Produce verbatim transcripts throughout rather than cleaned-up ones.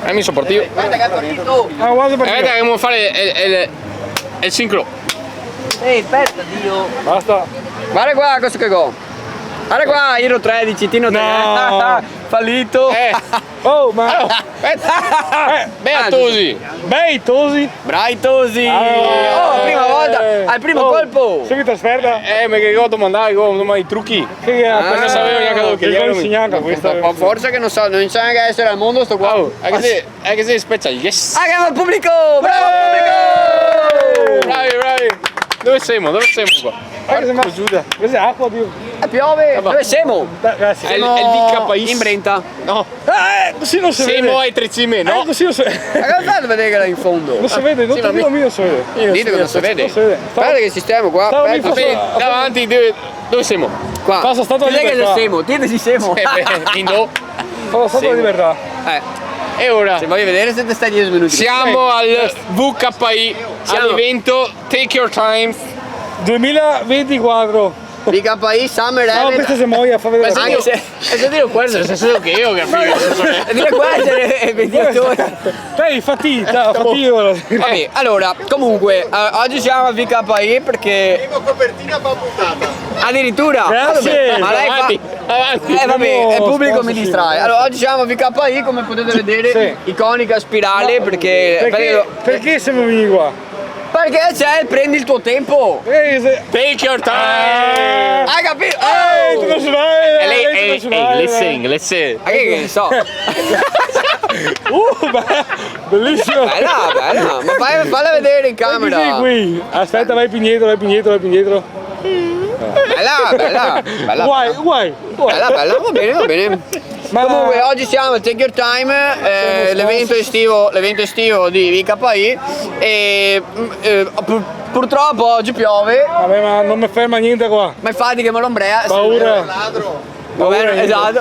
Eh, mi so partìo. Guarda che è partito. Ah, guarda, partito. Eh, dai, dobbiamo fare el, el, el sincro. Ehi, aspetta, Dio. Basta. Guarda qua cosa che go. Guarda qua, Iro tredici, Tino tre. No. Fallito. Eh. Oh, ma... Oh, aspetta. Eh. Beh, anzi, tosi. Bei tosi. Bravi tosi. Ah. Oh, prima volta, al primo colpo. Subito sferta. Eh, ma che go domandà, go domandà i truchi. Che... Ah, non sapevo neanche dove che ero. Che non si neanche questo. Ma forza che non so, non sa neanche essere al mondo sto qua. Oh, anche se Eh, che sei special, yes! Ah, che bel pubblico! Bravo, pubblico! Bravi, bravi! Dove siamo? Dove siamo qua? Eh, che sembra... Cosa succede? Questa è acqua, Dio. Eh, piove! Vabbè. Dove siamo? Grazie. È il, è il V K I. Siamo in Brenta. No. Eh, eh, così non si vede. Siamo ai Tre Cime, no? Eh, così non si vede. Ma cosa fate a vedere là in fondo? Non si vede, non si vede. Dite che non si vede. Non si vede. Guarda che sistemo qua. Aspetta. Vabbè, davanti, dove, dove siamo? Qua. Cosa sta... Dite che siamo, dite che siamo. Eh, beh, in do- Cosa sta... Libertà. Eh. E ora? Se voglio vedere se te stai dieci minuti. Siamo al V K I, siamo all'evento Take Your Time duemilaventiquattro. V K I Summer Event. No, questo se muoia, fa vedere. Ma se io, se io dico questo, se so che io capisco. Dire questo è mediatore. Dai, fatti, dai, fatti ora. Vabbè, allora, comunque, eh, oggi siamo al V K I perché... Prima copertina, fa puntata. Addirittura? Grazie. Ma lei fa... Avanti, avanti. Eh, vabbè, il pubblico mi distrae. Allora, oggi siamo al V K I, come potete vedere, iconica spirale, perché... Perché, perché siamo venuti qua? Perché c'è il prendi il tuo tempo. Eh, se... Take your time. Ah. Hai capito? Eh, internazionale, eh, lei, internazionale, eh, listen, listen. Ma che, che ne so? Uh, beh, bellissimo. Bella, bella. Ma fai, falla vedere in camera. Guarda chi è qui. Aspetta, vai più indietro, vai più indietro, vai più indietro. Bella, bella, bella. Uguale, uguale, uguale. Bella, bella, va bene, va bene. Ma comunque, oggi siamo al Take Your Time, eh, l'evento estivo, l'evento estivo di V K I, e, mm, eh, pur-, purtroppo oggi piove. Vabbè, ma non mi ferma niente qua. Ma infatti che me l'ombrea... Paura. Paura. Esatto.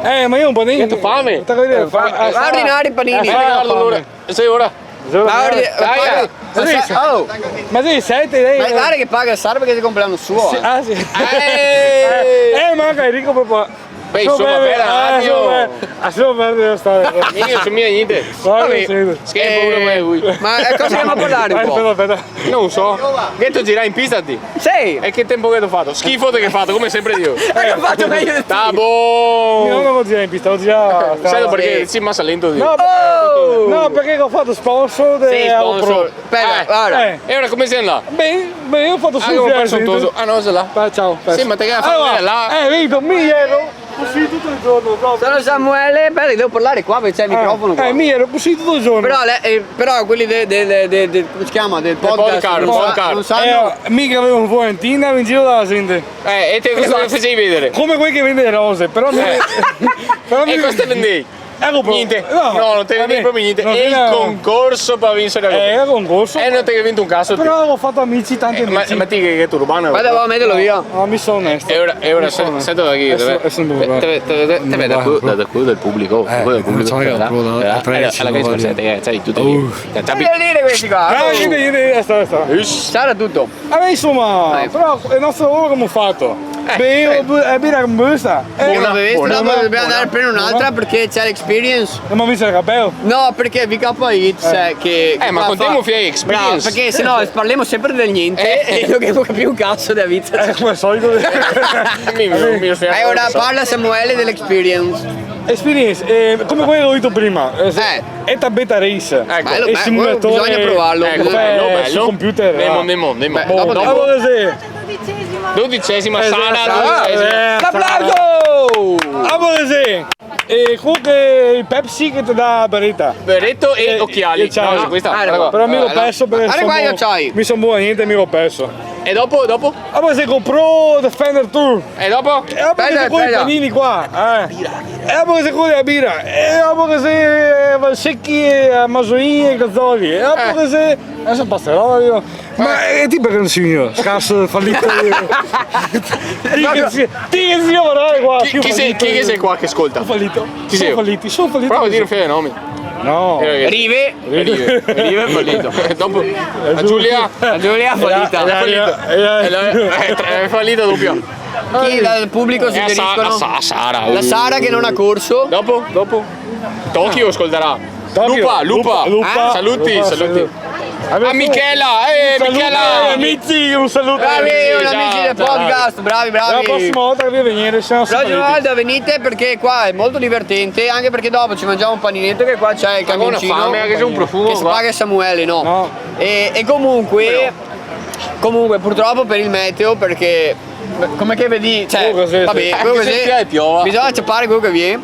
Eh, ma io un panino. Che fame? Sta cosa... Eh, fa-, ah, va a ordinare i panini. Eh, fa fame. Allora, sì, ora. Ma guarda, dai, ma sa-, oh. Ma sì, senti, dai. Ma guarda che paga Sara perché è il compleanno suo. Sì, ah, sì. Eh. Eh, ma anche Enrico proprio. Beh, insomma, bella, eh, insomma, eh, lasciamo perdere la storia. Io non so mica niente. Vabbè, sì. Scherzo pure lui. Ma, eh, cosa stiamo parlando un po'? Aspetta, aspetta. Non so. Che tu girai in pista, ti? Sì. E che tempo che tu hai fatto? Schifo che hai fatto, come sempre io. Eh, ho fatto meglio di te. Sta buono. Io non vado a girare in pista, vado a girare... Sai perché? Sì, ma sa lento, ti. No, no, perché ho fatto sponsor de... Sì, sponsor. Aspetta, eh, guarda. Eh. E ora come sei andato? Beh, beh, io ho fatto... Ah, io ho perso un toso. Ah, no, sei là. Ah, ciao, perso. Sì, ma te che hai fatto là? Eh, vedo, mi ero così tutto il giorno, proprio. Sono Samuele, aspetta, devo parlare qua perché c'è il microfono qua. Eh, mi ero così tutto il giorno. Però, le, eh, però quelli de-, de-, de-, de-, come si chiama? Del podcast, podcast, non sa-, podcast, non sanno. Eh, mica avevo un Fiorentina in giro dalla gente. Eh, e te cosa facevi vedere? Come quei che vende le rose, però mi... Eh. Però mi... E cosa te vendevi? Eco, proprio. Niente. No, no, non te vendevi proprio niente. E il concorso per vincere la coppa? Eh, era concorso. E non te hai vinto un cazzo, ti. Però ho fatto amici, tanti amici. Eh, ma, ma ti che, che tu urbano? Guarda, va, mettilo via. No, mi sono onesto. E ora, e ora, senta da chi, te, te, te, te vedi da quello del pubblico, eh, quello del pubblico, là, là, alla che stai, sai, tutte lì. Voglio dire questi qua. Ah, niente, niente, niente, sta, sta. Sarà tutto. Vabbè, insomma, però il nostro lavoro come ho fatto? Eh, beh, io, eh, birra con busta. Eh, buona, buona. Dopo dobbiamo andare a prendere un'altra perché c'è l'experience. Non mi ho visto il cappello. No, perché V K I, eh, che, eh, ma qua contemo fa-, fiei experience. Bravo, perché se no parliamo sempre del niente e non capiamo più un cazzo della vita. Eh, come al solito. Mi, mi, mi... E ora parla Samuele dell'experience. Experience, eh, come quello che ho detto prima, eh, se-, eh, Eta Beta Race. Ecco. Bello, il simulatore, bisogna provarlo. Ecco, bello, bello. Sul computer. Andemo, andemo, andemo. Beh, dopo, dopo. Allora sì. Dodicesima, esatto. Sara, dodicesima. Eh, l'applauso! Allora sì. E comunque il Pepsi che ti dà beretta. Berretto e occhiali. E occhiali. No, questa. Ah, però mi l'ho perso perché... Guarda qua, i occhiali. Mi son buono a niente, mi l'ho perso. E dopo, dopo? Dopo se compro Defender Tour. E dopo? E dopo che se compra i panini qua, eh. E dopo che se compra la birra. E dopo che se, eh, va secchi, eh, masolini e gazoli. E dopo che se... Adesso passerò io. Ma, eh, ti perché non sei venuto? Scarso, fallito. Ti che sei, ti che sei a lavorare qua. Chi, chi sei, chi che sei qua che ascolta? Fallito. Chi sei? Sono falliti, sono falliti. Prova a dire un fiore di nomi. No. Eh, Rive. Rive. Rive è fallito. Dopo, a Giulia. A Giulia è fallita. È fallita. È fallita doppia. Chi dal pubblico suggeriscono? Sa-, Sa-, Sara. La Sara che non ha corso. Dopo, dopo. Tokyo ascoltarà. Tokyo. Lupa, Lupa. Lupa, Lupa. Eh? Saluti, Lupa, saluti. Saluti. A Michela, eh, un saluto, Michela. Eh, amici, un saluto. Bravi, eh, amici del podcast, bravi, bravi. La prossima volta che vi venite, siamo... La prossima volta venite perché qua è molto divertente, anche perché dopo ci mangiamo un paninetto che qua c'è il camioncino. Ma con una fame, che c'è un profumo qua. Che se paga Samuele, no? No. E, e comunque, comunque, purtroppo per il meteo, perché come che vedi, cioè, oh, così, vabbè, sì. Quel che vien, piove. Bisogna ciapare quel che vien.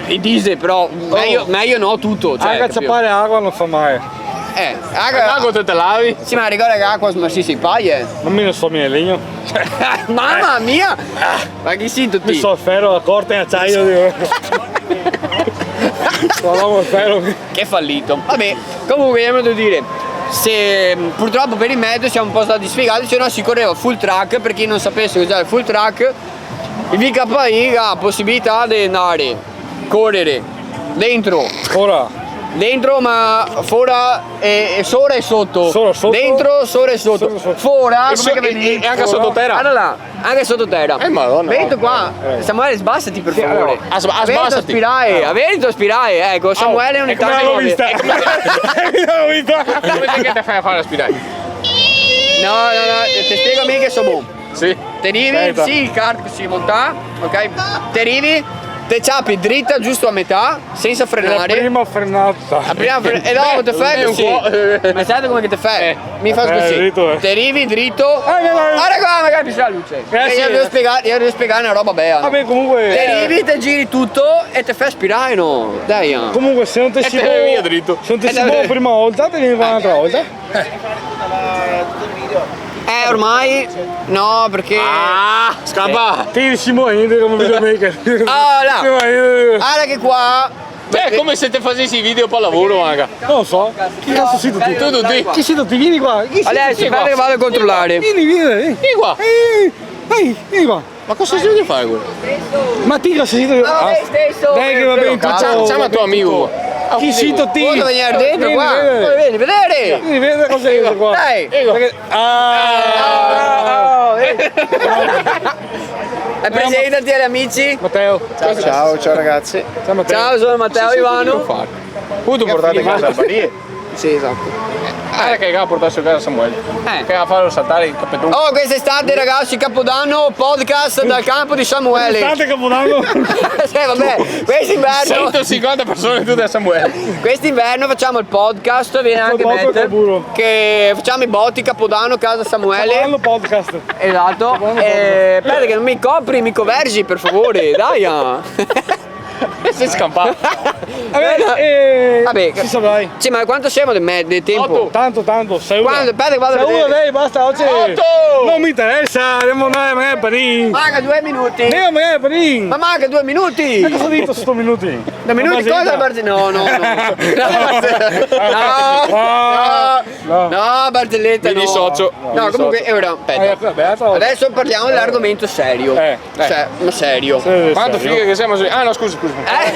E dixe, però, mejo, mejo no tuto, cioè, capìo? Anca ciapare acua no fa mal. Eh, acua. L'acua te te lavi? Sì, ma ricorda che acua smarsisa i paie. Ma mi no so mia legno. Mama mia! Ma chi sito ti? Mi so fero, la corte in aciaio, digo. No, no, fero. Che falito. Vabbè, comunque, io devo dire, se, purtroppo per il meteo siamo un po' stati sfigati, se no si correva full track, per chi non sapesse cos'è il full track, il V K I ha la possibilità di andare, correre dentro. Fora. Dentro, ma fora e, e sora e soto. Sora, soto. Dentro, sora e soto. Sora, soto. Fora, e come so-, che vedi? E, e anca sototera. Guarda là. Anca sototera. Eh, Madonna. Vedi qua? Eh. Samuele, sbasati, per favore. Sì, allora. Ah, sba-, ah, sbasati. Spirae, ah, vedi, spirae, eco, Samuele ogni tanto... Come l'ho vista? Come che te fai fare la spirae? No, no, no, te spiego mi che so bon. Sì. Te rivi, sì, il kart si monta, ok? Te rivi, te ciapi drita giusto a metà, senza frenare. La prima frenata. La prima fre-, e dopo te fè cusì. Ma sai come che te fè? Eh. Mi fè cusì. Drito, eh. Te rivi drito. Ah, no, no, no. Guarda qua, magari mi sa la luce. Eh, sì, io devo spiegare, io devo spiegare una roba bella. Vabbè, comunque, te rivi, te giri tuto e te fè spirare, no? Dai, ah. Comunque, se no te si bon, se no te si bon la prima volta, te vien un'altra volta. Eh, ormai no, perché... Ah, scapa! Ti si bon, niente come videomaker. Ah, là. Guarda che qua. Cioè, è come se te facessi i video pallavolo, raga. Non lo so. Chi cazzo sei tu? Tu, tu, tu. Chi sei tu? Vieni qua. Chi sei tu? Adesso, aspetta che vado a controllare. Vieni, vieni, vieni. Vieni qua. Ehi, ehi, vieni qua. Ma cosa sei che fai qua? Ma ti cosa sei tu? Ah, dai che va bene tutto. Chiama, chiama tuo amico. Chi sei tu? Vuoi venire dentro qua? Vieni, vieni. Vuoi venire a vedere? Vieni, vedi cosa è qua. Dai. Perché Ah! Oh, oh, eh. E presentati agli amici. Matteo. Ciao, ciao, ciao, ragazzi. Ciao, Matteo. Ciao, sono Matteo Ivano. Cosa devo fare? Vuoi tu portare a casa le balie? Sì, esatto. Guarda che ga portà su casa Samuele. Eh. Che ga fato saltare el capetone. Oh, quest'estate, ragazzi, Capodanno, podcast dal campo di Samuele. Estate, Capodanno. Eh, vabbè, quest'inverno. Centocinquanta persone tutte a Samuele. Quest'inverno facciamo il podcast, viene anche Matt, che facciamo i botti, Capodanno, casa Samuele. Capodanno podcast. Esatto. Capodanno podcast. Eh, aspetta che non mi copri, mi covergi, per favore, dai, ah. Sei scampato. Vabbè, eh, vabbè, sì, so, dai. Sì, ma quanto siamo di me-, di tempo? Otto. Tanto, tanto, sei uno. Quando? Aspetta che vado a vedere. Sei uno, dai, basta, oggi. Otto! Non mi interessa, devo andare a mangiare panini. Manca due minuti. Devo mangiare panini. Ma manca due minuti. Ma cosa ho detto sto minuti? Due minuti cosa? Barzelletta? No, no, no. No, no, no. No, barzelletta no. Mi dissocio. No, comunque, ora, aspetta. Eh, vabbè, adesso parliamo dell'argomento serio. Eh. Eh. Cioè, ma serio. Sì, sì, serio. Quanto figo che siamo su-, ah, no, scusa, scusa. Eh?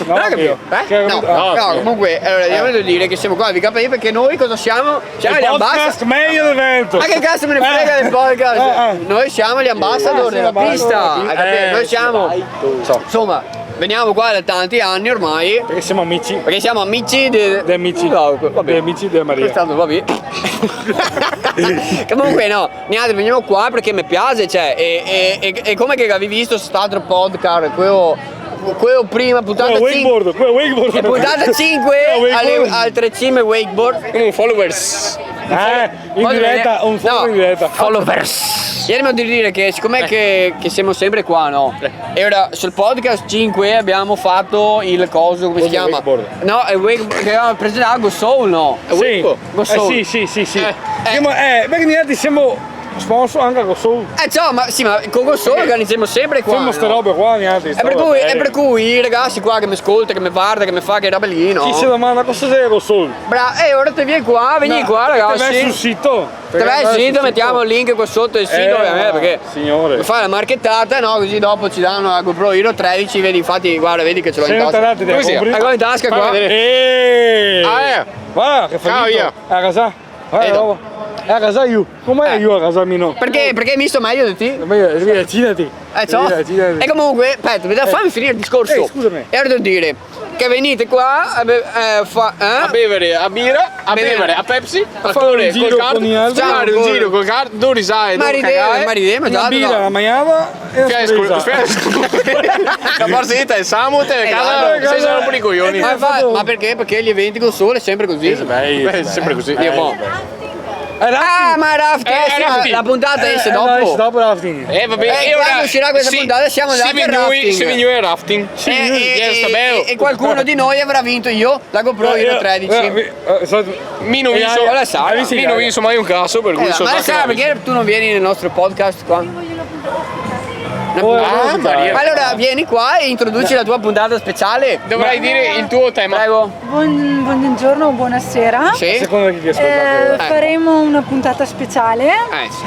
No, non ho capito. Eh? No, no, comunque, allora, io voglio dire che siamo qua a V K I perché noi cosa siamo? Siamo gli ambassa-, il podcast meglio del Veneto. Ma che cazzo me ne frega del podcast? Eh, eh. Noi siamo gli ambassador della pista. Eh, sì, ambassador della pista. Hai capito? Eh, sì, dai. Insomma, veniamo qua da tanti anni ormai. Perché siamo amici. Perché siamo amici de-, de amici. No, vabbè. De amici della Maria. Quest'anno, vabbè. Comunque no, nialtri vegnemo qua parché me piaxe, cioè, e, e, e, e come che gavì visto su st'altro podcast, queo, queo prima, puntata cinque, queo wakeboard, queo wakeboard. E puntata cinque, queo wakeboard. Al, al tre cime wakeboard. Un followers. Eh, in direta, un follow in direta. No, followers. Ieri mi devo dire che siccome che, che siamo sempre qua, no? Eh. E ora sul podcast cinque abbiamo fatto il coso, come si chiama? Wakeboard. No, è wakeboard, che avevamo presentato Go Soul, no? È wakeboard. Sì. Go Soul. Eh, sì, sì, sì, sì. Eh, eh. Siamo, eh, perché noi siamo sponsor anca Go Soul. Eh, ciò, ma sì, ma co Go Soul organizziamo sempre qua, no? Femo ste robe qua, nialtri, ste robe serie. E per cui, e per cui i ragazzi qua che me scolta, che me varda, che me fa che robe lì, no? Chi se domanda cosa xe Go Soul? Bra-, eh, ora te vien qua, vegni qua, ragazzi. No, te vai sul sito. Te vai sul sito, mettiamo il link qua sotto del sito, ovviamente, perché me fa la marchettata, no? Così dopo ci danno la GoPro Hero tredici, vedi, infatti, guarda, vedi che ce l'ho in tasca. Senta, te la compri? Come sia? La go in tasca qua. Fa vedere. Eh! Ah, eh! Guarda che... Ciao, via. A casa? Guarda, vedo. A casa io. Come è io a casa mia no? Perché? Perché mi sto meglio di te? Meglio, via, girati. Eh, ciò? Via, girati. E comunque, aspetta, fammi finire il discorso. Eh, scusami. E voglio dire che venite qua a be-, eh, fa-, eh? A bevere a bira, a bevere a Pepsi, a fare un giro con i altri. Fare un giro col kart, due risate, due cagate. Ma ridemo, ma ridemo, una birra la mangiava e la spesa. Ma forse dite, Samu, te, casa, se sono pure i coglioni. Ma fa-, ma perché? Perché gli eventi col sole è sempre così. Eh, beh, sempre così. Io mo. Ah, ma rafting, eh, sì, ma la puntata esce dopo. Eh, esce dopo rafting. Eh, va bene, e quando uscirà questa puntata siamo andati al rafting. Sì, sì, sì, rafting. Eh, eh, eh, e qualcuno di noi avrà vinto, io, la GoPro Hero tredici. Eh, eh, eh, mi no vinso, mi no vinso mai un caso, per cui... Eh, ma sai perché tu non vieni nel nostro podcast qua? Ah, Maria. Allora vieni qua e introduci la tua puntata speciale. Dovrai dire il tuo tema. Prego. Buon-, buongiorno o buonasera. Sì. A seconda di chi ascolta. Eh, faremo una puntata speciale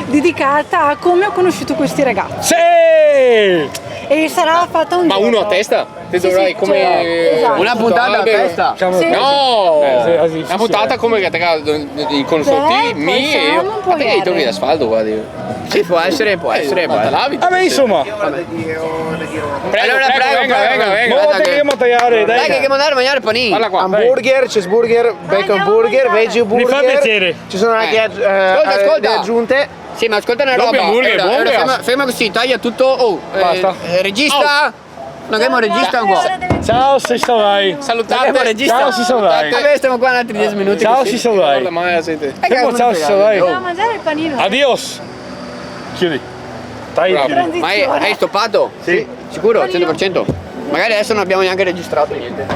dedicata a come ho conosciuto questi ragazzi. Sì! E sarà fatta un giro. Ma uno a testa? Te dovrai come... Esatto. Una puntata a testa? Sì. No! Eh, sì, sì, sì. Una puntata come che te ga conosciuto mi e io. Ma te ghe dà l'asfalto qua, Dio. Sì, può essere, può essere, può essere. Ah, beh, insomma. Prego, allora, prego, prego, prego, prego. Venga, venga, venga. Dai, che dobbiamo andare a mangiare panini. Guarda qua, dai. Hamburger, cheeseburger, bacon burger, veggie burger. Mi fa piacere. Ci sono anche, eh, delle aggiunte. Sì, ma ascolta una roba. Doppio hamburger, allora, ferma, ferma così, taglia tutto. Oh, eh, basta. Eh, regista. Non abbiamo regista ancora. Ciao, se sta vai. Salutate. Ciao, se sta vai. Vabbè, stiamo qua altri dieci minuti. Ciao, se sta vai. Ciao, se sta vai. Dobbiamo mangiare il panino. Adios. Chiudi. Dai, chiudi. Ma hai, hai stoppato? Sì. Sicuro? Cento per cento? Magari adesso non abbiamo neanche registrato niente.